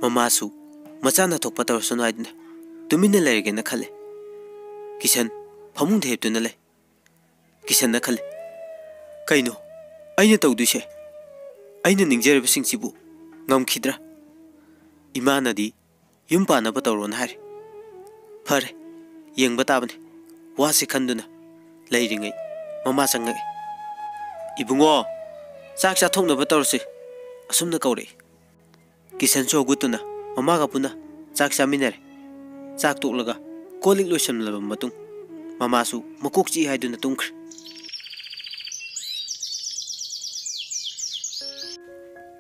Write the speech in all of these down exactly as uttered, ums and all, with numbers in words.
ꯃꯃꯥꯁꯨ ꯃꯆꯥꯅ ꯊꯣꯛꯄ ꯇꯧꯔꯁꯅꯨ ꯍꯥꯏꯗꯨꯅ ꯇꯨꯃꯤꯟꯅ ꯂꯩꯔꯒꯦꯅ ꯈꯜꯂꯦ꯫ ꯀꯤꯁꯟ ꯐꯃꯨꯡꯗ ꯍꯤꯞꯇꯨꯅ ꯂꯩ꯫ ꯀꯤꯁꯟꯅ ꯈꯜꯂꯤ, "ꯀꯩꯅꯣ, ꯑꯩꯅ ꯇꯧꯗꯣꯏꯁꯦ? ꯑꯩꯅ ꯅꯤꯡꯖꯔꯤꯕꯁꯤꯡꯁꯤꯕꯨ ꯉꯝꯈꯤꯗ꯭ꯔꯥ? ꯏꯃꯥꯅꯗꯤ ꯌꯨꯝ ꯄꯥꯟꯅꯕ ꯇꯧꯔꯣꯅ ꯍꯥꯏꯔꯦ꯫ ꯐꯔꯦ, ꯌꯦꯡꯕ ꯇꯥꯕꯅꯤ"꯫ ꯋꯥꯁꯦ ꯈꯟꯗꯨꯅ ꯂꯩꯔꯤꯉꯩ ꯃꯃꯥ ꯆꯪꯉꯛꯑꯦ꯫ "ꯏꯕꯨꯡꯉꯣ, ꯆꯥꯛ ꯆꯥꯊꯣꯛꯅꯕ ꯇꯧꯔꯁꯤ"꯫ ꯑꯁꯨꯝꯅ ꯀꯧꯔꯛꯏ꯫ ꯀꯤꯁꯟꯁꯨ ꯍꯧꯒꯠꯇꯨꯅ ꯃꯃꯥꯒ ꯄꯨꯟꯅ ꯆꯥꯛ ꯆꯥꯃꯤꯟꯅꯔꯦ꯫ ꯆꯥꯛ ꯇꯣꯛꯂꯒ ꯀꯣꯜ ꯂꯤꯛ ꯂꯣꯏꯁꯤꯜꯂꯕ ꯃꯇꯨꯡ ꯃꯃꯥꯁꯨ ꯃꯀꯣꯛ ꯆꯤꯛꯏ ꯍꯥꯏꯗꯨꯅ ꯇꯨꯝꯈ꯭ꯔꯦ꯫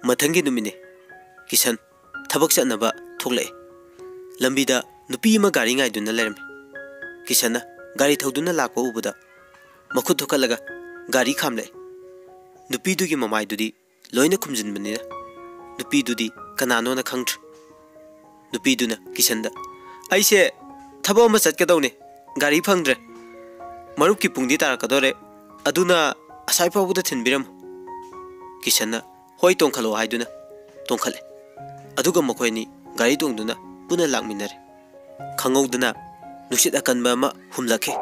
ꯃꯊꯪꯒꯤ ꯅꯨꯃꯤꯠꯅꯤ꯫ ꯀꯤꯁꯟ ꯊꯕꯛ ꯆꯠꯅꯕ ꯊꯣꯛꯂꯛꯑꯦ꯫ ꯂꯝꯕꯤꯗ ꯅꯨꯄꯤ ꯑꯃ ꯒꯥꯔꯤ ꯉꯥꯏꯗꯨꯅ ꯂꯩꯔꯝꯃꯤ꯫ ꯀꯤꯁꯟꯅ ꯒꯥꯔꯤ ꯊꯧꯗꯨꯅ ꯂꯥꯛꯄ ꯎꯕꯗ ꯃꯈꯨꯠ ꯊꯣꯛꯍꯠꯂꯒ ꯒꯥꯔꯤ ꯈꯥꯝꯂꯛꯑꯦ꯫ ꯅꯨꯄꯤꯗꯨꯒꯤ ꯃꯃꯥꯏꯗꯨꯗꯤ ꯂꯣꯏꯅ ꯈꯨꯝꯖꯤꯟꯕꯅꯤꯅ ꯅꯨꯄꯤꯗꯨꯗꯤ ꯀꯅꯥꯅꯣꯅ ꯈꯪꯗ꯭ꯔꯦ꯫ ꯅꯨꯄꯤꯗꯨꯅ ꯀꯤꯁꯟꯗ, "ꯑꯩꯁꯦ ꯊꯕꯛ ꯑꯃ ꯆꯠꯀꯗꯧꯅꯦ, ꯒꯥꯔꯤ ꯐꯪꯗ꯭ꯔꯦ꯫ ꯃꯔꯨꯞꯀꯤ ꯄꯨꯡꯗꯤ ꯇꯥꯔꯛꯀꯗꯧꯔꯦ, ꯑꯗꯨꯅ ꯑꯁꯥꯏ ꯐꯥꯎꯕꯗ ꯊꯤꯟꯕꯤꯔꯝꯃꯨ"꯫ ꯀꯤꯁꯟꯅ "ꯍꯣꯏ, ꯇꯣꯡꯈꯠꯂꯛꯑꯣ" ꯍꯥꯏꯗꯨꯅ ꯇꯣꯡꯈꯠꯂꯦ꯫ ꯑꯗꯨꯒ ꯃꯈꯣꯏ ꯑꯅꯤ ꯒꯥꯔꯤ ꯇꯣꯡꯗꯨꯅ ꯄꯨꯟꯅ ꯂꯥꯛꯃꯤꯟꯅꯔꯦ꯫ ꯈꯪꯍꯧꯗꯅ ꯅꯨꯡꯁꯤꯠ ꯑꯀꯟꯕ ꯑꯃ ꯍꯨꯝꯂꯛꯈꯤ꯫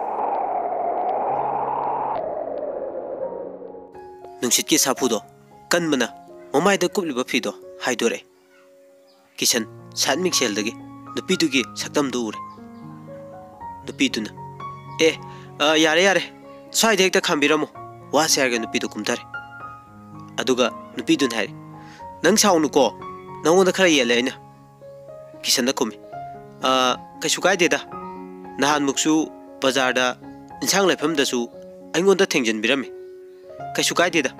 ꯅꯨꯡꯁꯤꯠꯀꯤ ꯁꯥꯐꯨꯗꯣ ꯀꯟꯕꯅ ꯃꯃꯥꯏꯗ ꯀꯨꯞꯂꯤꯕ ꯐꯤꯗꯣ ꯍꯥꯏꯗꯣꯔꯛꯑꯦ꯫ ꯀꯤꯁꯟ ꯁꯥꯏꯠ ꯃꯤꯡꯁꯦꯜꯗꯒꯤ ꯅꯨꯄꯤꯗꯨꯒꯤ ꯁꯛꯇꯝꯗꯨ ꯎꯔꯦ꯫ ꯅꯨꯄꯤꯗꯨꯅ, "ꯑꯦ, ꯑ, ꯌꯥꯔꯦ, ꯌꯥꯔꯦ, ꯁ꯭ꯋꯥꯏꯗ ꯍꯦꯛꯇ ꯈꯥꯝꯕꯤꯔꯝꯃꯣ"꯫ ꯋꯥꯁꯦ ꯍꯥꯏꯔꯒ ꯅꯨꯄꯤꯗꯨ ꯀꯨꯝꯊꯔꯦ꯫ ꯑꯗꯨꯒ ꯅꯨꯄꯤꯗꯨꯅ ꯍꯥꯏꯔꯦ, "ꯅꯪ ꯁꯥꯎꯅꯨꯀꯣ, ꯅꯪꯉꯣꯟꯗ ꯈꯔ ꯌꯦꯠꯂꯦ ꯑꯩꯅ"꯫ ꯀꯤꯁꯟꯅ ꯈꯨꯝꯃꯤ, "ꯑ, ꯀꯩꯁꯨ ꯀꯥꯏꯗꯦꯗ, ꯅꯍꯥꯟꯃꯨꯛꯁꯨ ꯕꯖꯥꯔꯗ ꯏꯟꯁꯥꯡ ꯂꯩꯐꯝꯗꯁꯨ ꯑꯩꯉꯣꯟꯗ ꯊꯦꯡꯖꯤꯟꯕꯤꯔꯝꯃꯤ, ꯀꯩꯁꯨ ꯀꯥꯏꯗꯦꯗ"꯫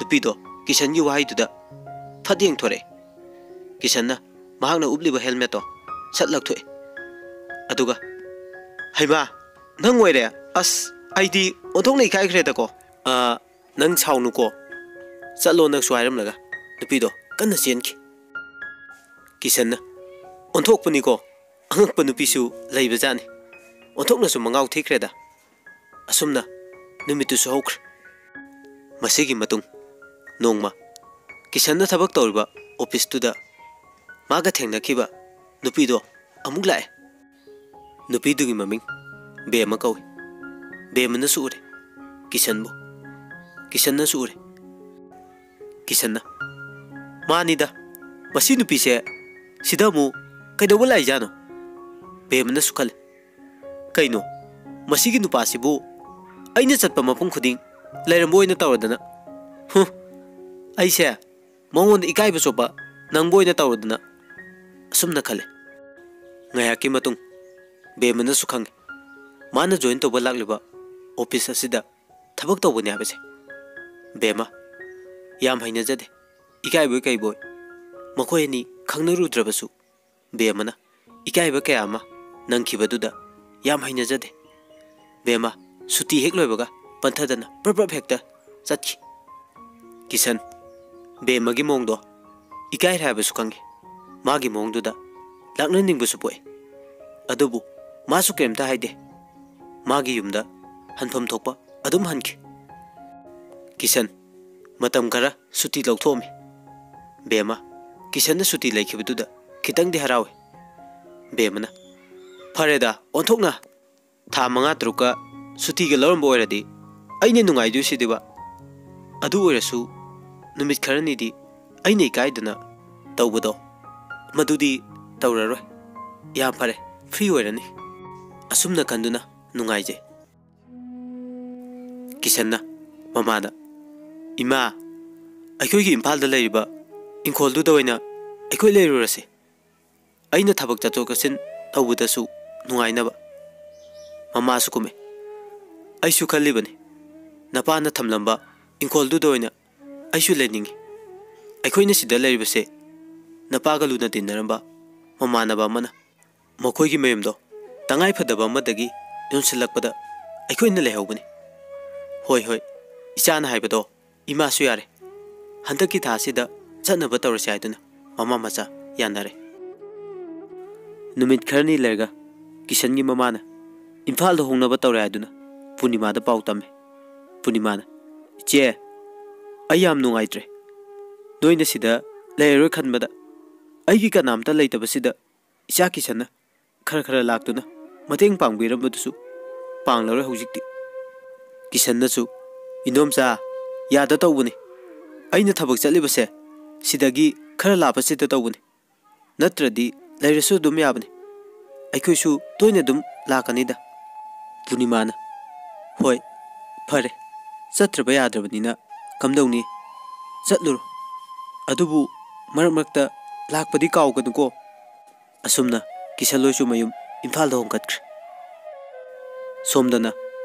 ꯅꯨꯄꯤꯗꯣ ꯀꯤꯁꯟꯒꯤ ꯋꯥꯍꯩꯗꯨꯗ ꯐꯠ ꯌꯦꯡꯊꯣꯔꯛꯑꯦ꯫ ꯀꯤꯁꯟꯅ ꯃꯍꯥꯛꯅ ꯎꯞꯂꯤꯕ ꯍꯦꯜꯃꯦꯠꯇꯣ ꯁꯠ ꯂꯧꯊꯣꯛꯑꯦ꯫ ꯑꯗꯨꯒ, "ꯍꯩꯃꯥ, ꯅꯪ ꯑꯣꯏꯔꯦ? ꯑꯁ, ꯑꯩꯗꯤ ꯑꯣꯟꯊꯣꯛꯅ ꯏꯀꯥꯏꯈ꯭ꯔꯦꯗꯀꯣ"꯫ "ꯑ, ꯅꯪ ꯁꯥꯎꯅꯨꯀꯣ, ꯆꯠꯂꯣ ꯅꯪꯁꯨ" ꯍꯥꯏꯔꯝꯂꯒ ꯅꯨꯄꯤꯗꯣ ꯀꯟꯅ ꯆꯦꯟꯈꯤ꯫ ꯀꯤꯁꯟꯅ, "ꯑꯣꯟꯊꯣꯛꯄꯅꯤꯀꯣ, ꯑꯉꯛꯄ ꯅꯨꯄꯤꯁꯨ ꯂꯩꯕꯖꯥꯠꯅꯤ, ꯑꯣꯟꯊꯣꯛꯅꯁꯨ ꯃꯉꯥꯎ ꯊꯤꯈ꯭ꯔꯦꯗ"꯫ ꯑꯁꯨꯝꯅ ꯅꯨꯃꯤꯠꯇꯨꯁꯨ ꯍꯧꯈ꯭ꯔꯦ꯫ ꯃꯁꯤꯒꯤ ꯃꯇꯨꯡ ꯅꯣꯡꯃ ꯀꯤꯁꯟꯅ ꯊꯕꯛ ꯇꯧꯔꯤꯕ ꯑꯣꯐꯤꯁꯇꯨꯗ ꯃꯥꯒ ꯊꯦꯡꯅꯈꯤꯕ ꯅꯨꯄꯤꯗꯣ ꯑꯃꯨꯛ ꯂꯥꯛꯑꯦ꯫ ꯅꯨꯄꯤꯗꯨꯒꯤ ꯃꯃꯤꯡ ꯕꯦꯝꯃ ꯀꯧꯏ꯫ ꯕꯦꯝꯃꯅꯁꯨ ꯎꯔꯦ ꯀꯤꯁꯟꯕꯨ꯫ ꯀꯤꯁꯟꯅꯁꯨ ꯎꯔꯦ꯫ ꯀꯤꯁꯟꯅ, "ꯃꯥꯅꯤꯗ, ꯃꯁꯤ ꯅꯨꯄꯤꯁꯦ ꯁꯤꯗ ꯑꯃꯨꯛ ꯀꯩꯗꯧꯕ ꯂꯥꯛꯏꯖꯥꯠꯅꯣ?" ꯕꯦꯝꯃꯅꯁꯨ ꯈꯜꯂꯦ, "ꯀꯩꯅꯣ, ꯃꯁꯤꯒꯤ ꯅꯨꯄꯥꯁꯤꯕꯨ ꯑꯩꯅ ꯆꯠꯄ ꯃꯐꯝ ꯈꯨꯗꯤꯡ ꯂꯩꯔꯝꯕ ꯑꯣꯏꯅ ꯇꯧꯔꯗꯅ꯫ ꯍꯨꯝ, ꯑꯩꯁꯦ ꯃꯉꯣꯟꯗ ꯏꯀꯥꯏꯕ ꯆꯣꯞꯄ ꯅꯪꯕ ꯑꯣꯏꯅ ꯇꯧꯔꯗꯅ," ꯑꯁꯨꯝꯅ ꯈꯜꯂꯦ꯫ ꯉꯥꯏꯍꯥꯛꯀꯤ ꯃꯇꯨꯡ ꯕꯦꯝꯃꯅꯁꯨ ꯈꯪꯉꯦ, ꯃꯥꯅ ꯖꯣꯏꯟ ꯇꯧꯕ ꯂꯥꯛꯂꯤꯕ ꯑꯣꯐꯤꯁ ꯑꯁꯤꯗ ꯊꯕꯛ ꯇꯧꯕꯅꯤ ꯍꯥꯏꯕꯁꯦ꯫ ꯕꯦꯝꯃ, ꯌꯥꯝ ꯍꯩꯅꯖꯗꯦ, ꯏꯀꯥꯏꯕꯣꯏ ꯀꯩꯕꯣꯏ꯫ ꯃꯈꯣꯏ ꯑꯅꯤ ꯈꯪꯅꯔꯨꯗ꯭ꯔꯕꯁꯨ ꯕꯦꯝꯃꯅ ꯏꯀꯥꯏꯕ ꯀꯌꯥ ꯑꯃ ꯅꯪꯈꯤꯕꯗꯨꯗ ꯌꯥꯝ ꯍꯩꯅꯖꯗꯦ꯫ ꯕꯦꯝꯃ ꯁꯨꯇꯤ ꯍꯦꯛ ꯂꯣꯏꯕꯒ ꯄꯟꯊꯗꯅ ꯄ꯭ꯔꯞ ꯄ꯭ꯔꯞ ꯍꯦꯛꯇ ꯆꯠꯈꯤ꯫ ꯀꯤꯁꯟ ꯕꯦꯝꯃꯒꯤ ꯃꯑꯣꯡꯗꯣ ꯏꯀꯥꯏꯔꯦ ꯍꯥꯏꯕꯁꯨ ꯈꯪꯉꯤ꯫ ꯃꯥꯒꯤ ꯃꯑꯣꯡꯗꯨꯗ ꯂꯥꯛꯅꯅꯤꯡꯕꯁꯨ ꯄꯣꯛꯏ꯫ ꯑꯗꯨꯕꯨ ꯃꯥꯁꯨ ꯀꯔꯤꯝꯇ ꯍꯥꯏꯗꯦ꯫ ꯃꯥꯒꯤ ꯌꯨꯝꯗ ꯍꯟꯐꯝ ꯊꯣꯛꯄ ꯑꯗꯨꯝ ꯍꯟꯈꯤ꯫ ꯀꯤꯁꯟ ꯃꯇꯝ ꯈꯔ ꯁꯨꯇꯤ ꯂꯧꯊꯣꯛꯑꯝꯃꯤ꯫ ꯕꯦꯝꯃ ꯀꯤꯁꯟꯅ ꯁꯨꯇꯤ ꯂꯩꯈꯤꯕꯗꯨꯗ ꯈꯤꯇꯪꯗꯤ ꯍꯔꯥꯎꯏ꯫ ꯕꯦꯝꯃꯅ, "ꯐꯔꯦꯗ, ꯑꯣꯟꯊꯣꯛꯅ ꯊꯥ ꯃꯉꯥ ꯇꯔꯨꯛꯀ ꯁꯨꯇꯤꯒ ꯂꯧꯔꯝꯕ ꯑꯣꯏꯔꯗꯤ ꯑꯩꯅ ꯅꯨꯡꯉꯥꯏꯗꯣꯏꯁꯤꯗꯤꯕ꯫ ꯑꯗꯨ ꯑꯣꯏꯔꯁꯨ ꯅꯨꯃꯤꯠ ꯈꯔꯅꯤꯗꯤ ꯑꯩꯅ ꯏꯀꯥꯏꯗꯅ ꯇꯧꯕꯗꯣ, ꯃꯗꯨꯗꯤ ꯇꯧꯔꯔꯣꯏ꯫ ꯌꯥꯝ ꯐꯔꯦ, ꯐ꯭ꯔꯤ ꯑꯣꯏꯔꯅꯤ꯫" ꯑꯁꯨꯝꯅ ꯈꯟꯗꯨꯅ ꯅꯨꯡꯉꯥꯏꯖꯩ꯫ ꯀꯤꯁꯟꯅ ꯃꯃꯥꯗ, "ꯏꯃꯥ, ꯑꯩꯈꯣꯏꯒꯤ ꯏꯝꯐꯥꯜꯗ ꯂꯩꯔꯤꯕ ꯏꯪꯈꯣꯜꯗꯨꯗ ꯑꯣꯏꯅ ꯑꯩꯈꯣꯏ ꯂꯩꯔꯨꯔꯁꯤ꯫ ꯑꯩꯅ ꯊꯕꯛ ꯆꯠꯊꯣꯛ ꯆꯠꯁꯤꯟ ꯇꯧꯕꯗꯁꯨ ꯅꯨꯡꯉꯥꯏꯅꯕ꯫" ꯃꯃꯥꯁꯨ ꯀꯨꯝꯃꯦ꯫ "ꯑꯩꯁꯨ ꯈꯜꯂꯤꯕꯅꯤ, ꯅꯄꯥꯅ ꯊꯝꯂꯝꯕ ꯏꯪꯈꯣꯜꯗꯨꯗ ꯑꯣꯏꯅ ꯑꯩꯁꯨ ꯂꯩꯅꯤꯡꯏ꯫ ꯑꯩꯈꯣꯏꯅ ꯁꯤꯗ ꯂꯩꯔꯤꯕꯁꯦ ꯅꯄꯥꯒ ꯂꯨꯅ ꯇꯤꯟꯅꯔꯝꯕ ꯃꯃꯥꯟꯅꯕ ꯑꯃꯅ ꯃꯈꯣꯏꯒꯤ ꯃꯌꯨꯝꯗꯣ ꯇꯉꯥꯏ ꯐꯗꯕ ꯑꯃꯗꯒꯤ ꯌꯣꯟꯁꯤꯜꯂꯛꯄꯗ ꯑꯩꯈꯣꯏꯅ ꯂꯩꯍꯧꯕꯅꯤ꯫" "ꯍꯣꯏ, ꯍꯣꯏ, ꯏꯆꯥꯅ ꯍꯥꯏꯕꯗꯣ ꯏꯃꯥꯁꯨ ꯌꯥꯔꯦ꯫ ꯍꯟꯗꯛꯀꯤ ꯊꯥꯁꯤꯗ ꯆꯠꯅꯕ ꯇꯧꯔꯁꯤ" ꯍꯥꯏꯗꯨꯅ ꯃꯃꯥ ꯃꯆꯥ ꯌꯥꯅꯔꯦ꯫ ꯅꯨꯃꯤꯠ ꯈꯔꯅꯤ ꯂꯩꯔꯒ ꯀꯤꯁꯟꯒꯤ ꯃꯃꯥꯅ ꯏꯝꯐꯥꯜꯗ ꯍꯣꯡꯅꯕ ꯇꯧꯔꯦ ꯍꯥꯏꯗꯨꯅ ꯄꯨꯔꯅꯤꯃꯥꯗ ꯄꯥꯎ ꯇꯝꯃꯦ꯫ ꯄꯨꯔꯅꯤꯃꯥꯅ, "ꯏꯆꯦ, ꯑꯩ ꯌꯥꯝ ꯅꯨꯡꯉꯥꯏꯇ꯭ꯔꯦ꯫ ꯅꯣꯏꯅ ꯁꯤꯗ ꯂꯩꯔꯔꯣꯏ ꯈꯟꯕꯗ ꯑꯩꯒꯤ ꯀꯅꯥꯝꯇ ꯂꯩꯇꯕꯁꯤꯗ ꯏꯆꯥ ꯀꯤꯁꯟꯅ ꯈꯔ ꯈꯔ ꯂꯥꯛꯇꯨꯅ ꯃꯇꯦꯡ ꯄꯥꯡꯕꯤꯔꯝꯕꯗꯨꯁꯨ ꯄꯥꯡꯂꯔꯣꯏ ꯍꯧꯖꯤꯛꯇꯤ꯫ ꯀꯤꯁꯟꯅꯁꯨ, "ꯏꯟꯗꯣꯝꯆꯥ, ꯌꯥꯗ ꯇꯧꯕꯅꯤ꯫ ꯑꯩꯅ ꯊꯕꯛ ꯆꯠꯂꯤꯕꯁꯦ ꯁꯤꯗꯒꯤ ꯈꯔ ꯂꯥꯞꯄꯁꯤꯗ ꯇꯧꯕꯅꯤ꯫ ꯅꯠꯇ꯭ꯔꯗꯤ ꯂꯩꯔꯁꯨ ꯑꯗꯨꯝ ꯌꯥꯕꯅꯤ꯫ ꯑꯩꯈꯣꯏꯁꯨ ꯇꯣꯏꯅ ꯑꯗꯨꯝ ꯂꯥꯛꯀꯅꯤꯗ꯫" ꯄꯨꯔꯅꯤꯃꯥꯅ, "ꯍꯣꯏ, ꯐꯔꯦ꯫ ꯆꯠꯇ꯭ꯔꯕ ꯌꯥꯗ꯭ꯔꯕꯅꯤꯅ ꯀꯝꯗꯧꯅꯤ? ꯆꯠꯂꯨꯔꯣ꯫ ꯑꯗꯨꯕꯨ ꯃꯔꯛ ꯃꯔꯛꯇ ꯂꯥꯛꯄꯗꯤ ꯀꯥꯎꯒꯅꯨꯀꯣ꯫" ꯑꯁꯨꯝꯅ ꯀꯤꯁꯟ ꯂꯣꯏꯁꯨ ꯃꯌꯨꯝ ꯏꯝꯐꯥꯜꯗ ꯍꯣꯡꯀꯠꯈ꯭ꯔꯦ꯫ ꯁꯣꯝꯗꯅ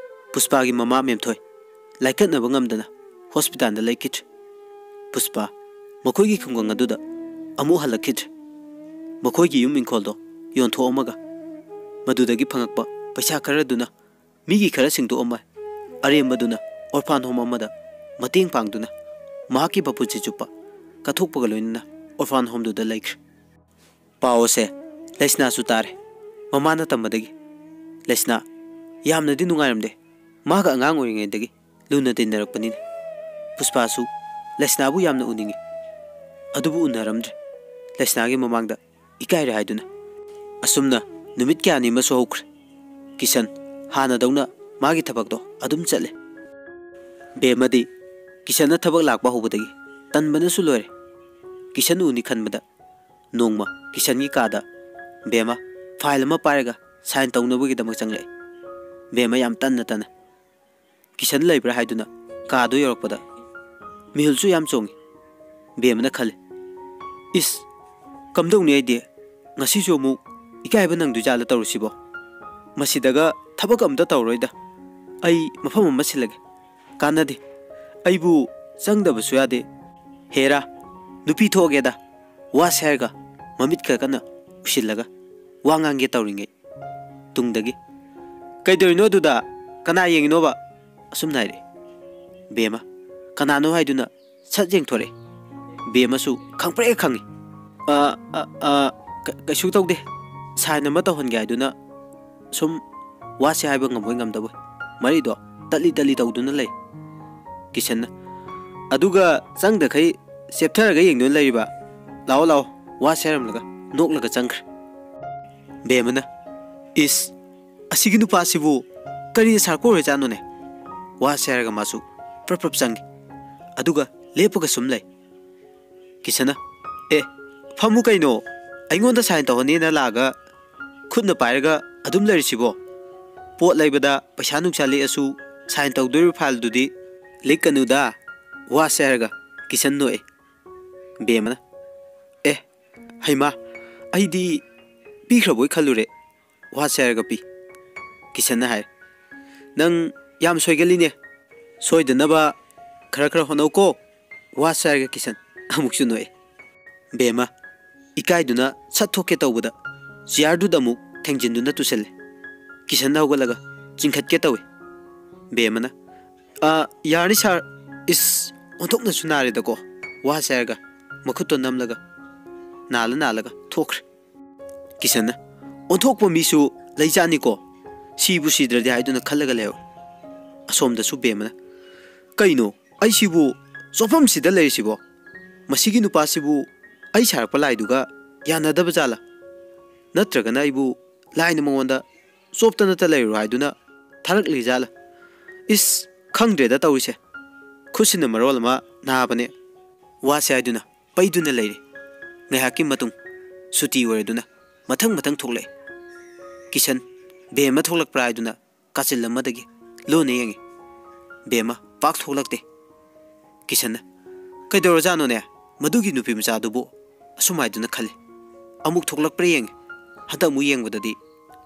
ꯄꯨꯁꯄꯥꯒꯤ ꯃꯃꯥ ꯃꯦꯝꯊꯣꯏ ꯂꯥꯏꯀꯠꯅꯕ ꯉꯝꯗꯅ ꯍꯣꯁꯄꯤꯇꯥꯜꯗ ꯂꯩꯈꯤꯗ꯭ꯔꯦ꯫ ꯄꯨꯁꯄꯥ ꯃꯈꯣꯏꯒꯤ ꯈꯨꯡꯒꯪ ꯑꯗꯨꯗ ꯑꯃꯨꯛ ꯍꯜꯂꯛꯈꯤꯗ꯭ꯔꯦ꯫ ꯃꯈꯣꯏꯒꯤ ꯌꯨꯝ ꯏꯪꯈꯣꯜꯗꯣ ꯌꯣꯟꯊꯣꯛꯑꯝꯃꯒ ꯃꯗꯨꯗꯒꯤ ꯐꯪꯉꯛꯄ ꯄꯩꯁꯥ ꯈꯔꯗꯨꯅ ꯃꯤꯒꯤ ꯈꯔ ꯁꯤꯡꯗꯣꯛꯑꯝꯃ ꯑꯔꯦꯝꯕꯗꯨꯅ ꯑꯣꯔꯐꯥꯟ ꯍꯣꯝ ꯑꯃꯗ ꯃꯇꯦꯡ ꯄꯥꯡꯗꯨꯅ ꯃꯍꯥꯛꯀꯤ ꯃꯄꯨꯟꯁꯤ ꯆꯨꯞꯄ ꯀꯠꯊꯣꯛꯄꯒ ꯂꯣꯏꯅꯅ ꯑꯣꯔꯐꯥꯟ ꯍꯣꯝꯗꯨꯗ ꯂꯩꯈ꯭ꯔꯦ꯫ ꯄꯥꯎ ꯑꯁꯦ ꯂꯩꯁꯅꯥꯁꯨ ꯇꯥꯔꯦ꯫ ꯃꯃꯥꯅ ꯇꯝꯕꯗꯒꯤ ꯂꯩꯁꯅꯥ ꯌꯥꯝꯅꯗꯤ ꯅꯨꯡꯉꯥꯏꯔꯝꯗꯦ꯫ ꯃꯥꯒ ꯑꯉꯥꯡ ꯑꯣꯏꯔꯤꯉꯩꯗꯒꯤ ꯂꯨꯅ ꯇꯤꯟꯅꯔꯛꯄꯅꯤꯅ꯫ ꯄꯨꯁꯄꯥꯁꯨ ꯂꯩꯁꯅꯥꯕꯨ ꯌꯥꯝꯅ ꯎꯅꯤꯡꯉꯤ꯫ ꯑꯗꯨꯕꯨ ꯎꯅꯔꯝꯗ꯭ꯔꯦ꯫ ꯂꯩꯁꯅꯥꯒꯤ ꯃꯃꯥꯡꯗ ꯏꯀꯥꯏꯔꯦ ꯍꯥꯏꯗꯨꯅ꯫ ꯑꯁꯨꯝꯅ ꯅꯨꯃꯤꯠ ꯀꯌꯥꯅꯤ ꯑꯃꯁꯨ ꯍꯧꯈ꯭ꯔꯦ꯫ ꯀꯤꯁꯟ ꯍꯥꯟꯅꯗꯧꯅ ꯃꯥꯒꯤ ꯊꯕꯛꯇꯣ ꯑꯗꯨꯝ ꯆꯠꯂꯦ꯫ ꯕꯦꯝꯃꯗꯤ ꯀꯤꯁꯟꯅ ꯊꯕꯛ ꯂꯥꯛꯄ ꯍꯧꯕꯗꯒꯤ ꯇꯟꯕꯅꯁꯨ ꯂꯣꯏꯔꯦ꯫ ꯀꯤꯁꯟ ꯎꯅꯤ ꯈꯟꯕꯗ ꯅꯣꯡꯃ ꯀꯤꯁꯟꯒꯤ ꯀꯥꯗ ꯕꯦꯝꯃ ꯐꯥꯏꯜ ꯑꯃ ꯄꯥꯏꯔꯒ ꯁꯥꯏꯟ ꯇꯧꯅꯕꯒꯤꯗꯃꯛ ꯆꯪꯂꯛꯑꯦ꯫ ꯕꯦꯝꯃ ꯌꯥꯝ ꯇꯟꯅ ꯇꯟꯅ ꯀꯤꯁꯟ ꯂꯩꯕ꯭ꯔꯥ ꯍꯥꯏꯗꯨꯅ ꯀꯥꯗꯨ ꯌꯧꯔꯛꯄꯗ ꯃꯤꯍꯨꯜꯁꯨ ꯌꯥꯝ ꯆꯣꯡꯉꯤ꯫ ꯕꯦꯝꯃꯅ ꯈꯜꯂꯤ, "ꯏꯁ, ꯀꯝꯗꯧꯅꯤ ꯑꯩꯗꯤ? ꯉꯁꯤꯁꯨ ꯑꯃꯨꯛ ꯏꯀꯥꯏꯕ ꯅꯪꯗꯣꯏꯖꯥꯠꯂ ꯇꯧꯔꯤꯁꯤꯕꯣ? ꯃꯁꯤꯗꯒ ꯊꯕꯛ ꯑꯝꯇ ꯇꯧꯔꯣꯏꯗ꯫ ꯑꯩ ꯃꯐꯝ ꯑꯃ ꯁꯤꯜꯂꯒꯦ꯫ ꯀꯥꯟꯅꯗꯦ꯫ ꯑꯩꯕꯨ ꯆꯪꯗꯕꯁꯨ ꯌꯥꯗꯦ꯫ ꯍꯦꯔꯥ, ꯅꯨꯄꯤ ꯊꯣꯛꯑꯒꯦꯗ꯫ ꯋꯥꯁꯦ ꯍꯥꯏꯔꯒ ꯃꯃꯤꯠ ꯈꯔ ꯀꯟꯅ ꯎꯏꯁꯤꯜꯂꯒ ꯋꯥ ꯉꯥꯡꯒꯦ ꯇꯧꯔꯤꯉꯩ ꯇꯨꯡꯗꯒꯤ, "ꯀꯩꯗꯧꯔꯤꯅꯣ ꯑꯗꯨꯗ? ꯀꯅꯥ ꯌꯦꯡꯉꯤꯅꯣꯕ?" ꯑꯁꯨꯝꯅ ꯍꯥꯏꯔꯛꯏ꯫ ꯕꯦꯝꯃ, "ꯀꯅꯥꯅꯣ?" ꯍꯥꯏꯗꯨꯅ ꯁꯠ ꯌꯦꯡꯊꯣꯔꯛꯏ꯫ ꯕꯦꯝꯃꯁꯨ ꯈꯪꯄ꯭ꯔꯦꯛ ꯈꯪꯉꯤ꯫ "ꯑ, ꯑ, ꯑ, ꯀ-, ꯀꯩꯁꯨ ꯇꯧꯗꯦ꯫ ꯁꯥꯏꯟ ꯑꯃ ꯇꯧꯍꯟꯒꯦ ꯍꯥꯏꯗꯨꯅ ꯁꯨꯝ ꯋꯥꯁꯦ ꯍꯥꯏꯕ ꯉꯝꯕꯣꯏ ꯉꯝꯗꯕꯣꯏ ꯃꯔꯩꯗꯣ ꯇꯠꯂꯤ ꯇꯠꯂꯤ ꯇꯧꯗꯨꯅ ꯂꯩ꯫" ꯀꯤꯁꯟꯅ, "ꯑꯗꯨꯒ ꯆꯪꯗꯈꯩ ꯆꯦꯞꯊꯔꯒ ꯌꯦꯡꯗꯨꯅ ꯂꯩꯔꯤꯕ? ꯂꯥꯛꯑꯣ, ꯂꯥꯛꯑꯣ, ꯋꯥꯁꯦ ꯍꯥꯏꯔꯝꯂꯒ ꯅꯣꯛꯂꯒ ꯆꯪꯈ꯭ꯔꯦ꯫ ꯕꯦꯝꯃꯅ, "ꯏꯁ, ꯑꯁꯤꯒꯤ ꯅꯨꯄꯥꯁꯤꯕꯨ ꯀꯔꯤ ꯁꯥꯔꯛꯄ ꯑꯣꯏꯔꯖꯥꯠꯅꯣꯅꯦ?" ꯋꯥꯁꯦ ꯍꯥꯏꯔꯒ ꯃꯥꯁꯨ ꯄ꯭ꯔꯞ ꯄ꯭ꯔꯞ ꯆꯪꯉꯤ꯫ ꯑꯗꯨꯒ ꯂꯦꯞꯄꯒ ꯁꯨꯝ ꯂꯩ꯫ ꯀꯤꯁꯟꯅ, "ꯑꯦ, ꯐꯝꯃꯨ ꯀꯩꯅꯣ, ꯑꯩꯉꯣꯟꯗ ꯁꯥꯏꯟ ꯇꯧꯍꯟꯅꯦꯅ ꯂꯥꯛꯑꯒ ꯈꯨꯠꯅ ꯄꯥꯏꯔꯒ ꯑꯗꯨꯝ ꯂꯩꯔꯤꯁꯤꯕꯣ? ꯄꯣꯠ ꯂꯩꯕꯗ ꯄꯩꯁꯥ ꯅꯨꯡꯁꯥ ꯂꯤꯛꯑꯁꯨ ꯁꯥꯏꯟ ꯇꯧꯗꯣꯔꯤꯕ ꯐꯥꯏꯜꯗꯨꯗꯤ ꯂꯤꯛꯀꯅꯨꯗ", ꯋꯥꯁꯦ ꯍꯥꯏꯔꯒ ꯀꯤꯁꯟ ꯅꯣꯛꯑꯦ꯫ ꯕꯦꯝꯃꯅ, "ꯑꯦ, ꯍꯩꯃꯥ, ꯑꯩꯗꯤ ꯄꯤꯈ꯭ꯔꯕꯣꯏ ꯈꯜꯂꯨꯔꯦ", ꯋꯥꯁꯦ ꯍꯥꯏꯔꯒ ꯄꯤ꯫ ꯀꯤꯁꯟꯅ ꯍꯥꯏ, "ꯅꯪ ꯌꯥꯝ ꯁꯣꯏꯒꯜꯂꯤꯅꯦ, ꯁꯣꯏꯗꯅꯕ ꯈꯔ ꯈꯔ ꯍꯣꯠꯅꯧꯀꯣ", ꯋꯥꯁꯦ ꯍꯥꯏꯔꯒ ꯀꯤꯁꯟ ꯑꯃꯨꯛꯁꯨ ꯅꯣꯛꯑꯦ꯫ ꯕꯦꯝꯃ ꯏꯀꯥꯏꯗꯨꯅ ꯁꯠ ꯊꯣꯛꯀꯦ ꯇꯧꯕꯗ ꯆꯤꯌꯥꯔꯗꯨꯗ ꯑꯃꯨꯛ ꯊꯦꯡꯖꯤꯟꯗꯨꯅ ꯇꯨꯁꯜꯂꯦ꯫ ꯀꯤꯁꯟꯅ ꯍꯧꯒꯠꯂꯒ ꯆꯤꯡꯈꯠꯀꯦ ꯇꯧꯏ꯫ ꯕꯦꯝꯃꯅ, "ꯑ, ꯌꯥꯔꯅꯤ ꯁꯥꯔ꯫ ꯏꯁ, ꯑꯣꯟꯊꯣꯛꯅꯁꯨ ꯅꯥꯔꯦꯗꯀꯣ", ꯋꯥꯁꯦ ꯍꯥꯏꯔꯒ ꯃꯈꯨꯠꯇꯣ ꯅꯝꯂꯒ ꯅꯥꯜꯂ ꯅꯥꯜꯂꯒ ꯊꯣꯛꯈ꯭ꯔꯦ꯫ ꯀꯤꯁꯟꯅ, "ꯑꯣꯟꯊꯣꯛꯄ ꯃꯤꯁꯨ ꯂꯩꯖꯥꯠꯅꯤꯀꯣ, ꯁꯤꯕꯨ ꯁꯤꯗ꯭ꯔꯗꯤ" ꯍꯥꯏꯗꯨꯅ ꯈꯜꯂꯒ ꯂꯩꯍꯧꯔꯦ꯫ ꯑꯁꯣꯝꯗꯁꯨ ꯕꯦꯝꯃꯅ, "ꯀꯩꯅꯣ ꯑꯩꯁꯤꯕꯨ ꯆꯣꯞꯐꯝꯁꯤꯗ ꯂꯩꯔꯤꯁꯤꯕꯣ? ꯃꯁꯤꯒꯤ ꯅꯨꯄꯥꯁꯤꯕꯨ ꯑꯩ ꯁꯥꯔꯛꯄ ꯂꯥꯏꯗꯨꯒ ꯌꯥꯅꯗꯕ ꯖꯥꯠꯂꯥ? ꯅꯠꯇ꯭ꯔꯒꯅ ꯑꯩꯕꯨ ꯂꯥꯏꯅ ꯃꯉꯣꯟꯗ ꯆꯣꯞꯇꯅꯇ ꯂꯩꯔꯨꯔꯣ ꯍꯥꯏꯗꯨꯅ ꯊꯥꯔꯛꯂꯤ ꯖꯥꯠꯂꯥ? ꯏꯁ, ꯈꯪꯗ꯭ꯔꯦꯗ ꯇꯧꯔꯤꯁꯦ꯫ ꯈꯨꯠꯁꯤꯅ ꯃꯔꯣꯜ ꯑꯃ ꯅꯥꯕꯅꯦ", ꯋꯥꯁꯦ ꯍꯥꯏꯗꯨꯅ ꯄꯩꯗꯨꯅ ꯂꯩꯔꯦ꯫ ꯉꯥꯏꯍꯥꯛꯀꯤ ꯃꯇꯨꯡ ꯁꯨꯇꯤ ꯑꯣꯏꯔꯗꯨꯅ ꯃꯊꯪ ꯃꯊꯪ ꯊꯣꯛꯂꯛꯑꯦ꯫ ꯀꯤꯁꯟ, ꯕꯦꯝꯃ ꯊꯣꯛꯂꯛꯄ꯭ꯔꯥ ꯍꯥꯏꯗꯨꯅ ꯀꯥꯆꯤꯜ ꯑꯃꯗꯒꯤ ꯂꯣꯟꯅ ꯌꯦꯡꯉꯤ꯫ ꯕꯦꯝꯃ ꯄꯥꯛ ꯊꯣꯛꯂꯛꯇꯦ꯫ ꯀꯤꯁꯟꯅ, "ꯀꯩꯗꯧꯔꯖꯥꯠꯅꯣꯅꯦ ꯃꯗꯨꯒꯤ ꯅꯨꯄꯤ ꯃꯆꯥꯗꯨꯕꯨ?" ꯑꯁꯨꯝ ꯍꯥꯏꯗꯨꯅ ꯈꯜꯂꯤ꯫ ꯑꯃꯨꯛ ꯊꯣꯛꯂꯛꯄ꯭ꯔꯥ ꯌꯦꯡꯉꯤ꯫ ꯍꯟꯗꯛ ꯑꯃꯨꯛ ꯌꯦꯡꯕꯗꯗꯤ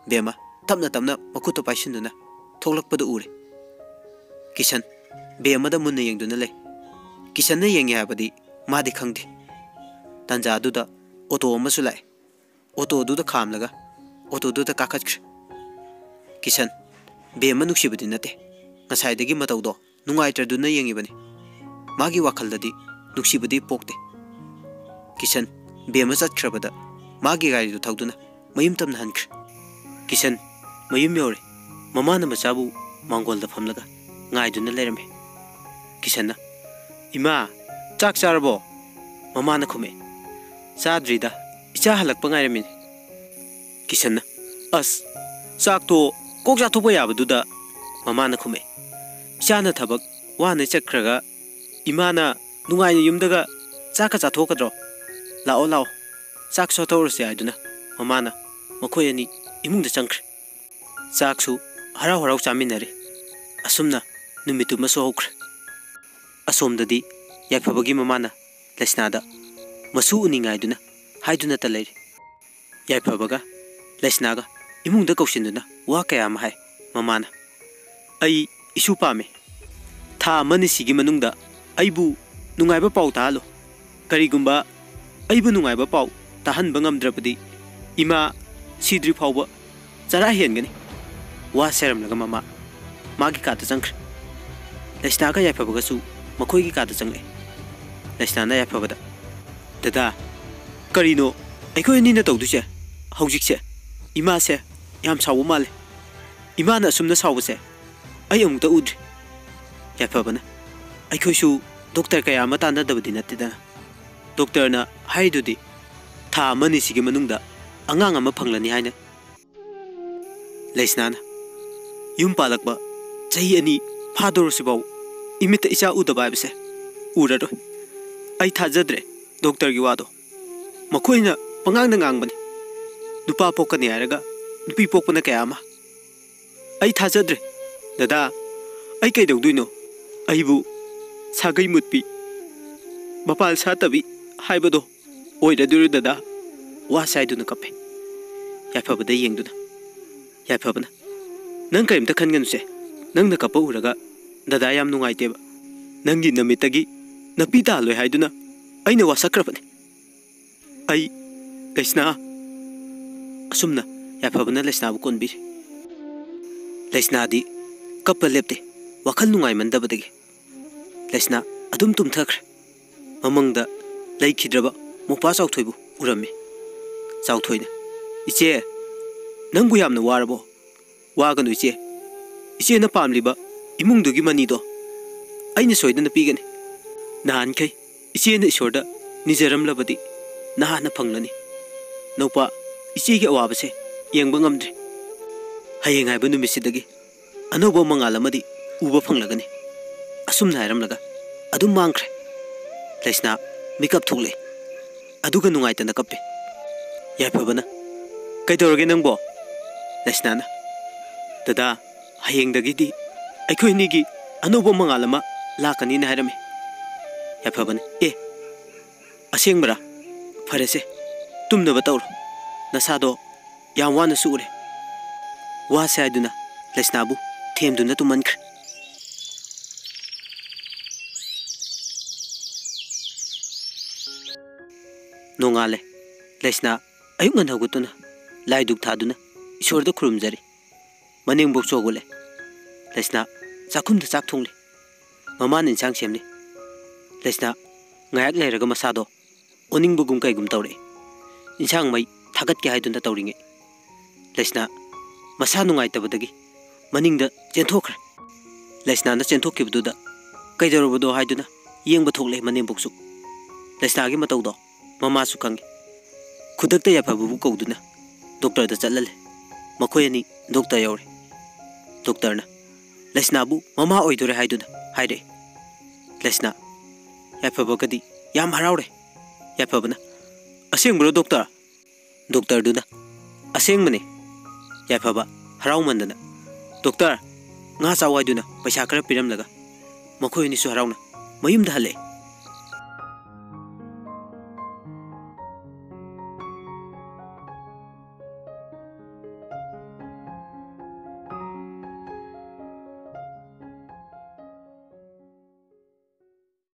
ꯕꯦꯝꯃ ꯇꯞꯅ ꯇꯞꯅ ꯃꯈꯨꯠꯇ ꯄꯥꯏꯁꯤꯟꯗꯨꯅ ꯊꯣꯛꯂꯛꯄꯗꯨ ꯎꯔꯦ꯫ ꯀꯤꯁꯟ ꯕꯦꯝꯃꯗ ꯃꯨꯟꯅ ꯌꯦꯡꯗꯨꯅ ꯂꯩ꯫ ꯀꯤꯁꯟꯅ ꯌꯦꯡꯉꯤ ꯍꯥꯏꯕꯗꯤ ꯃꯥꯗꯤ ꯈꯪꯗꯦ꯫ ꯇꯥꯟꯖꯥꯗꯨꯗ ꯑꯣꯇꯣ ꯑꯃꯁꯨ ꯂꯥꯛꯑꯦ꯫ ꯑꯣꯇꯣꯗꯨꯗ ꯈꯥꯝꯂꯒ ꯑꯣꯇꯣꯗꯨꯗ ꯀꯥꯈꯠꯈ꯭ꯔꯦ꯫ ꯀꯤꯁꯟ, ꯕꯦꯝꯃ ꯅꯨꯡꯁꯤꯕꯗꯤ ꯅꯠꯇꯦ꯫ ꯉꯁꯥꯏꯗꯒꯤ ꯃꯇꯧꯗꯣ ꯅꯨꯡꯉꯥꯏꯇ꯭ꯔꯗꯨꯅ ꯌꯦꯡꯉꯤꯕꯅꯤ꯫ ꯃꯥꯒꯤ ꯋꯥꯈꯜꯗꯗꯤ ꯅꯨꯡꯁꯤꯕꯗꯤ ꯄꯣꯛꯇꯦ꯫ ꯀꯤꯁꯟ ꯕꯦꯝꯃ ꯆꯠꯈ꯭ꯔꯕꯗ ꯃꯥꯒꯤ ꯒꯥꯔꯤꯗꯨ ꯊꯧꯗꯨꯅ ꯃꯌꯨꯝ ꯇꯝꯅ ꯍꯟꯈ꯭ꯔꯦ꯫ ꯀꯤꯁꯟ ꯃꯌꯨꯝ ꯌꯧꯔꯦ꯫ ꯃꯃꯥꯅ ꯃꯆꯥꯕꯨ ꯃꯥꯡꯒꯣꯜꯗ ꯐꯝꯂꯒ ꯉꯥꯏꯗꯨꯅ ꯂꯩꯔꯝꯃꯦ꯫ ꯀꯤꯁꯟꯅ, "ꯏꯃꯥ, ꯆꯥꯛ ꯆꯥꯔꯕꯣ?" ꯃꯃꯥꯅ ꯈꯨꯝꯃꯛꯑꯦ꯫ "ꯆꯥꯗ꯭ꯔꯤꯗ, ꯏꯆꯥ ꯍꯜꯂꯛꯄ ꯉꯥꯏꯔꯝꯃꯤꯅꯦ"꯫ ꯀꯤꯁꯟꯅ, "ꯑꯁ, ꯆꯥꯛꯇꯣ ꯀꯣꯛ ꯆꯥꯊꯣꯛꯄ ꯌꯥꯕꯗꯨꯗ"꯫ ꯃꯃꯥꯅ ꯈꯨꯝꯃꯛꯑꯦ, "ꯏꯆꯥꯅ ꯊꯕꯛ ꯋꯥꯅ ꯆꯠꯈ꯭ꯔꯒ ꯏꯃꯥꯅ ꯅꯨꯡꯉꯥꯏꯅ ꯌꯨꯝꯗꯒ ꯆꯥꯛꯀ ꯆꯥꯊꯣꯛꯀꯗ꯭ꯔꯣ? ꯂꯥꯛꯑꯣ, ꯂꯥꯛꯑꯣ, ꯆꯥꯛ ꯆꯥꯊꯣꯛꯎꯔꯁꯦ" ꯍꯥꯏꯗꯨꯅ ꯃꯃꯥꯅ ꯃꯈꯣꯏ ꯑꯅꯤ ꯏꯃꯨꯡꯗ ꯆꯪꯈ꯭ꯔꯦ꯫ ꯆꯥꯛꯁꯨ ꯍꯔꯥꯎ ꯍꯔꯥꯎ ꯆꯥꯃꯤꯟꯅꯔꯦ꯫ ꯑꯁꯨꯝꯅ ꯅꯨꯃꯤꯠꯇꯨꯃꯁꯨ ꯍꯧꯈ꯭ꯔꯦ꯫ ꯑꯁꯣꯝꯗꯗꯤ ꯌꯥꯏꯐꯕꯒꯤ ꯃꯃꯥꯅ ꯂꯩꯁꯅꯥꯗ ꯃꯁꯨ ꯎꯅꯤꯡꯉꯥꯏꯗꯨꯅ ꯍꯥꯏꯗꯨꯅꯇ ꯂꯩꯔꯤ꯫ ꯌꯥꯏꯐꯕꯒ ꯂꯩꯁꯅꯥꯒ ꯏꯃꯨꯡꯗ ꯀꯧꯁꯤꯟꯗꯨꯅ ꯋꯥ ꯀꯌꯥ ꯑꯃ ꯍꯥꯏ꯫ ꯃꯃꯥꯅ, "ꯑꯩ ꯏꯁꯨ ꯄꯥꯝꯃꯦ꯫ ꯊꯥ ꯑꯃꯅꯤ ꯁꯤꯒꯤ ꯃꯅꯨꯡꯗ ꯑꯩꯕꯨ ꯅꯨꯡꯉꯥꯏꯕ ꯄꯥꯎ ꯇꯥꯍꯜꯂꯨ꯫ ꯀꯔꯤꯒꯨꯝꯕ ꯑꯩꯕꯨ ꯅꯨꯡꯉꯥꯏꯕ ꯄꯥꯎ ꯇꯥꯍꯟꯕ ꯉꯝꯗ꯭ꯔꯕꯗꯤ ꯏꯃꯥ ꯁꯤꯗ꯭ꯔꯤ ꯐꯥꯎꯕ ꯆꯔꯥ ꯍꯦꯟꯒꯅꯤ"꯫ ꯋꯥ ꯁꯦꯔꯝꯂꯒ ꯃꯃꯥ ꯃꯥꯒꯤ ꯀꯥꯗ ꯆꯪꯈ꯭ꯔꯦ꯫ ꯂꯩꯁꯅꯥꯒ ꯌꯥꯏꯐꯕꯒꯁꯨ ꯃꯈꯣꯏꯒꯤ ꯀꯥꯗ ꯆꯪꯂꯛꯑꯦ꯫ ꯂꯩꯁꯅꯥꯅ ꯌꯥꯏꯐꯕꯗ, "ꯗꯗꯥ, ꯀꯔꯤꯅꯣ ꯑꯩꯈꯣꯏ ꯑꯅꯤꯅ ꯇꯧꯗꯣꯏꯁꯦ? ꯍꯧꯖꯤꯛꯁꯦ ꯏꯃꯥꯁꯦ ꯌꯥꯝ ꯁꯥꯎꯕ ꯃꯥꯜꯂꯦ꯫ ꯏꯃꯥꯅ ꯑꯁꯨꯝꯅ ꯁꯥꯎꯕꯁꯦ ꯑꯩ ꯑꯃꯨꯛꯇ ꯎꯗ꯭ꯔꯤ"꯫ ꯌꯥꯏꯐꯕꯅ, "ꯑꯩꯈꯣꯏꯁꯨ ꯗꯣꯛꯇꯔ ꯀꯌꯥ ꯑꯃ ꯇꯥꯟꯅꯗꯕꯗꯤ ꯅꯠꯇꯦꯗꯅ꯫ ꯗꯣꯛꯇꯔꯅ ꯍꯥꯏꯔꯤꯗꯨꯗꯤ ꯊꯥ ꯑꯃꯅꯤꯁꯤꯒꯤ ꯃꯅꯨꯡꯗ ꯑꯉꯥꯡ ꯑꯃ ꯐꯪꯂꯅꯤ ꯍꯥꯏꯅ"꯫ ꯂꯩꯁꯅꯥꯅ, "ꯌꯨꯝ ꯄꯥꯜꯂꯛꯄ ꯆꯍꯤ ꯑꯅꯤ ꯐꯥꯗꯧꯔꯁꯤꯐꯥꯎ ꯏꯃꯤꯠꯇ ꯏꯆꯥ ꯎꯗꯕ ꯍꯥꯏꯕꯁꯦ ꯎꯔꯔꯣꯏ꯫ ꯑꯩ ꯊꯥꯖꯗ꯭ꯔꯦ ꯗꯣꯛꯇꯔꯒꯤ ꯋꯥꯗꯣ꯫ ꯃꯈꯣꯏꯅ ꯄꯉꯥꯡꯗ ꯉꯥꯡꯕꯅꯤ꯫ ꯅꯨꯄꯥ ꯄꯣꯛꯀꯅꯤ ꯍꯥꯏꯔꯒ ꯅꯨꯄꯤ ꯄꯣꯛꯄꯅ ꯀꯌꯥ ꯑꯃ꯫ ꯑꯩ ꯊꯥꯖꯗ꯭ꯔꯦ꯫ ꯗꯗꯥ, ꯑꯩ ꯀꯩꯗꯧꯗꯣꯏꯅꯣ? ꯑꯩꯕꯨ ꯁꯥꯒꯩ ꯃꯨꯠꯄꯤ, ꯃꯄꯥꯜ ꯁꯥꯠꯇꯕꯤ ꯍꯥꯏꯕꯗꯣ ꯑꯣꯏꯔꯗꯣꯏꯔꯣ ꯗꯗꯥ?" ꯋꯥ ꯁꯥꯏꯗꯨꯅ ꯀꯞꯄꯦ꯫ ꯌꯥꯏꯐꯕꯗ ꯌꯦꯡꯗꯨꯅ, ꯌꯥꯏꯐꯕꯅ, "ꯅꯪ ꯀꯔꯤꯝꯇ ꯈꯟꯒꯅꯨꯁꯦ꯫ ꯅꯪꯅ ꯀꯞꯄ ꯎꯔꯒ ꯗꯗꯥ ꯌꯥꯝ ꯅꯨꯡꯉꯥꯏꯇꯦꯕ꯫ ꯅꯪꯒꯤ ꯅꯃꯤꯠꯇꯒꯤ ꯅꯥꯄꯤ ꯇꯥꯍꯜꯂꯣꯏ ꯍꯥꯏꯗꯨꯅ ꯑꯩꯅ ꯋꯥꯁꯛꯈ꯭ꯔꯕꯅꯤ"꯫ ꯑꯩ, ꯂꯩꯁꯅꯥ꯫ ꯑꯁꯨꯝꯅ ꯌꯥꯏꯐꯕꯅ ꯂꯩꯁꯅꯥꯕꯨ ꯀꯣꯟꯕꯤꯔꯤ꯫ ꯂꯩꯁꯅꯥꯗꯤ ꯀꯞꯄ ꯂꯦꯞꯇꯦ, ꯋꯥꯈꯜ ꯅꯨꯡꯉꯥꯏꯃꯟꯗꯕꯗꯒꯤ꯫ ꯂꯩꯁꯅꯥ ꯑꯗꯨꯝ ꯇꯨꯝꯊꯈ꯭ꯔꯦ꯫ ꯃꯃꯪꯗ ꯂꯩꯈꯤꯗ꯭ꯔꯕ ꯃꯧꯄ꯭ꯋꯥ ꯆꯥꯎꯊꯣꯏꯕꯨ ꯎꯔꯝꯃꯤ꯫ ꯆꯥꯎꯊꯣꯏꯅ, "ꯏꯆꯦ, ꯅꯪꯕꯨ ꯌꯥꯝꯅ ꯋꯥꯔꯕꯣ? ꯋꯥꯒꯅꯨ ꯏꯆꯦ꯫ ꯏꯆꯦꯅ ꯄꯥꯝꯂꯤꯕ ꯏꯃꯨꯡꯗꯨꯒꯤ ꯃꯅꯤꯗꯣ ꯑꯩꯅ ꯁꯣꯏꯗꯅ ꯄꯤꯒꯅꯤ꯫ ꯅꯍꯥꯟꯈꯩ ꯏꯆꯦꯅ ꯏꯁꯣꯔꯗ ꯅꯤꯖꯔꯝꯂꯕꯗꯤ ꯅꯍꯥꯟꯅ ꯐꯪꯂꯅꯤ꯫ ꯅꯧꯄꯥ, ꯏꯆꯦꯒꯤ ꯑꯋꯥꯕꯁꯦ ꯌꯦꯡꯕ ꯉꯝꯗ꯭ꯔꯦ꯫ ꯍꯌꯦꯡ ꯍꯥꯏꯕ ꯅꯨꯃꯤꯠꯁꯤꯗꯒꯤ ꯑꯅꯧꯕ ꯃꯉꯥꯜ ꯑꯃꯗꯤ ꯎꯕ ꯐꯪꯂꯒꯅꯤ꯫ ꯑꯁꯨꯝꯅ ꯍꯥꯏꯔꯝꯂꯒ ꯑꯗꯨꯝ ꯃꯥꯡꯈ꯭ꯔꯦ꯫ ꯂꯩꯁꯅꯥ ꯃꯤꯀꯞ ꯊꯣꯛꯂꯛꯏ꯫ ꯑꯗꯨꯒ ꯅꯨꯡꯉꯥꯏꯇꯅ ꯀꯞꯄꯤ꯫ ꯌꯥꯏꯐꯕꯅ, "ꯀꯩꯗꯧꯔꯒꯦ ꯅꯪꯕꯣ?" ꯂꯩꯁꯅꯥꯅ, "ꯗꯗꯥ, ꯍꯌꯦꯡꯗꯒꯤꯗꯤ ꯑꯩꯈꯣꯏ ꯑꯅꯤꯒꯤ ꯑꯅꯧꯕ ꯃꯉꯥꯜ ꯑꯃ ꯂꯥꯛꯀꯅꯤꯅ ꯍꯥꯏꯔꯝꯃꯤ꯫" ꯌꯥꯏꯐꯕꯅ, "ꯑꯦ, ꯑꯁꯦꯡꯕꯔꯥ? ꯐꯔꯦꯁꯦ, ꯇꯨꯝꯅꯕ ꯇꯧꯔꯣ꯫ ꯅꯁꯥꯗꯣ ꯌꯥꯝ ꯋꯥꯅꯁꯨ ꯎꯔꯦ꯫" ꯋꯥꯁꯦ ꯍꯥꯏꯗꯨꯅ ꯂꯩꯁꯅꯥꯕꯨ ꯊꯦꯝꯗꯨꯅ ꯇꯨꯝꯍꯟꯈ꯭ꯔꯦ꯫ ꯅꯣꯡꯉꯥꯜꯂꯦ꯫ ꯂꯩꯁꯅꯥ ꯑꯌꯨꯛ ꯉꯟꯅ ꯍꯧꯒꯠꯇꯨꯅ ꯂꯥꯏ ꯙꯨꯛ ꯊꯥꯗꯨꯅ ꯏꯁꯣꯔꯗ ꯈꯨꯔꯨꯝꯖꯔꯤ꯫ ꯃꯅꯦꯝꯕꯣꯛꯁꯨ ꯍꯧꯒꯠꯂꯦ꯫ ꯂꯩꯁꯅꯥ ꯆꯥꯛꯈꯨꯝꯗ ꯆꯥꯛ ꯊꯣꯡꯂꯤ꯫ ꯃꯃꯥꯅ ꯏꯟꯁꯥꯡ ꯁꯦꯝꯂꯤ꯫ ꯂꯩꯁꯅꯥ ꯉꯥꯏꯍꯥꯛ ꯂꯩꯔꯒ ꯃꯁꯥꯗꯣ ꯑꯣꯅꯤꯡꯕꯒꯨꯝ ꯀꯩꯒꯨꯝ ꯇꯧꯔꯛꯏ꯫ ꯏꯟꯁꯥꯡ ꯃꯩ ꯊꯥꯒꯠꯀꯦ ꯍꯥꯏꯗꯨꯅ ꯇꯧꯔꯤꯉꯩ, ꯂꯩꯁꯅꯥ ꯃꯁꯥ ꯅꯨꯡꯉꯥꯏꯇꯕꯗꯒꯤ ꯃꯅꯤꯡꯗ ꯆꯦꯟꯊꯣꯛꯈ꯭ꯔꯦ꯫ ꯂꯩꯁꯅꯥꯅ ꯆꯦꯟꯊꯣꯛꯈꯤꯕꯗꯨꯗ ꯀꯩꯗꯧꯔꯕꯅꯣ ꯍꯥꯏꯗꯨꯅ ꯌꯦꯡꯕ ꯊꯣꯛꯂꯦ ꯃꯅꯦꯝꯕꯣꯛꯁꯨ꯫ ꯂꯩꯁꯅꯥꯒꯤ ꯃꯇꯧꯗꯣ ꯃꯃꯥꯁꯨ ꯈꯪꯉꯤ꯫ ꯈꯨꯗꯛꯇ ꯌꯥꯏꯐꯕꯕꯨ ꯀꯧꯗꯨꯅ ꯗꯣꯛꯇꯔꯗ ꯆꯠꯍꯜꯂꯦ꯫ ꯃꯈꯣꯏ ꯑꯅꯤ ꯗꯣꯛꯇꯔ ꯌꯧꯔꯦ꯫ ꯗꯣꯛꯇꯔꯅ ꯂꯩꯁꯅꯥꯕꯨ ꯃꯃꯥ ꯑꯣꯏꯗꯣꯔꯦ ꯍꯥꯏꯗꯨꯅ ꯍꯥꯏꯔꯛꯑꯦ꯫ ꯂꯩꯁꯅꯥ ꯌꯥꯏꯐꯕꯒꯗꯤ ꯌꯥꯝ ꯍꯔꯥꯎꯔꯦ꯫ ꯌꯥꯏꯐꯕꯅ, "ꯑꯁꯦꯡꯕ꯭ꯔꯣ ꯗꯣꯛꯇꯔ?" ꯗꯣꯛꯇꯔꯗꯨꯅ, "ꯑꯁꯦꯡꯕꯅꯦ꯫" ꯌꯥꯏꯐꯕ ꯍꯔꯥꯎꯃꯟꯗꯅ, "ꯗꯣꯛꯇꯔ, ꯉꯥ ꯆꯥꯎ ꯍꯥꯏꯗꯨꯅ ꯄꯩꯁꯥ ꯈꯔ ꯄꯤꯔꯝꯂꯒ ꯃꯈꯣꯏ ꯑꯅꯤꯁꯨ ꯍꯔꯥꯎꯅ ꯃꯌꯨꯝꯗ ꯍꯜꯂꯛꯑꯦ꯫"